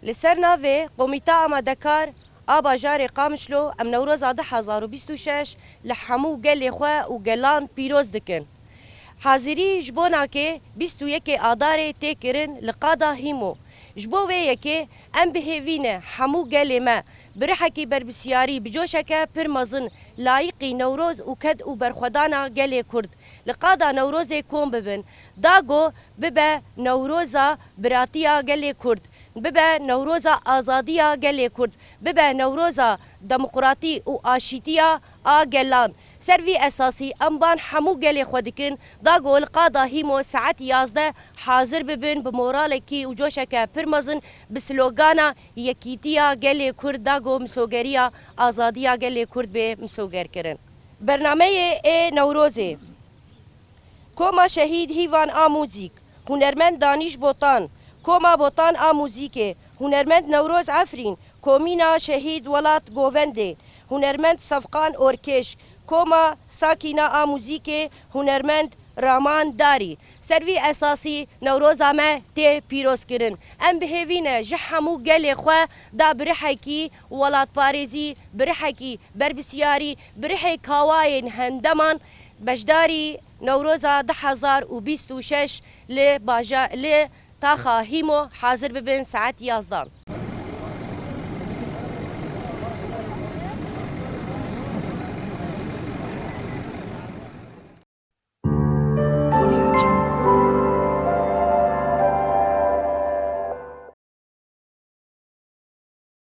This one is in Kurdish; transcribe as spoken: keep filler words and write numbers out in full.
Li ser navê Komîta Amadekar a Bajarê Qamişlo em Newroza du hezar û bîst û şeş li hemû gelê xwe û gelan pîroz dikin. Hazirî ji bona kê bîst û yekê Adarê tê kirin li qada Hîmo. Ji bo vê yekê em bi hêvî ne hemû gelê me bi rihekî berpirsiyarî, bi coşeke pir mezin layîqî Newroz û ked û berxwedana gelê Kurd li qada Newrozê kom bibin, da ku bibe Newroza biratiya gelê Kurd, bibe Newroza azadiya gelê Kurd, bibe Newroza demokratî û aşîtiya a gelan. Ser vî esasî em ban hemû gelê xwe dikin, da ku li qada Hîmo saet yazdeh hazir bibin, bi moralekî û coşeke pir mezin, bi slogana yekîtiya gelê Kurd, da ku misogeriya azadiya gelê Kurd bê misogerkirin. Bernameyê ê Newrozê. Koma Şehîd Hîvan a Muzîk, hunermend Danîş Botan, Koma Botan a Muzîkê, hunermend Newroz Efrîn, Komîna Şehîd Welat Govendê, hunermend Sefqan Orkêş, Koma Sakîna a Muzîkê, hunermend Raman Darî. Ser vî esasî Newroza me tê pîrozkirin. Em bi hêvî ne ji hemû gelê xwe da bi rihekî welatparêzî, bi rihekî berpirsiyarî, bi rihê kawayên hendeman beşdarî Newroza du hezar û bîst û şeş li baja-, li taxa Hîmo hazir bibin saet yazdan.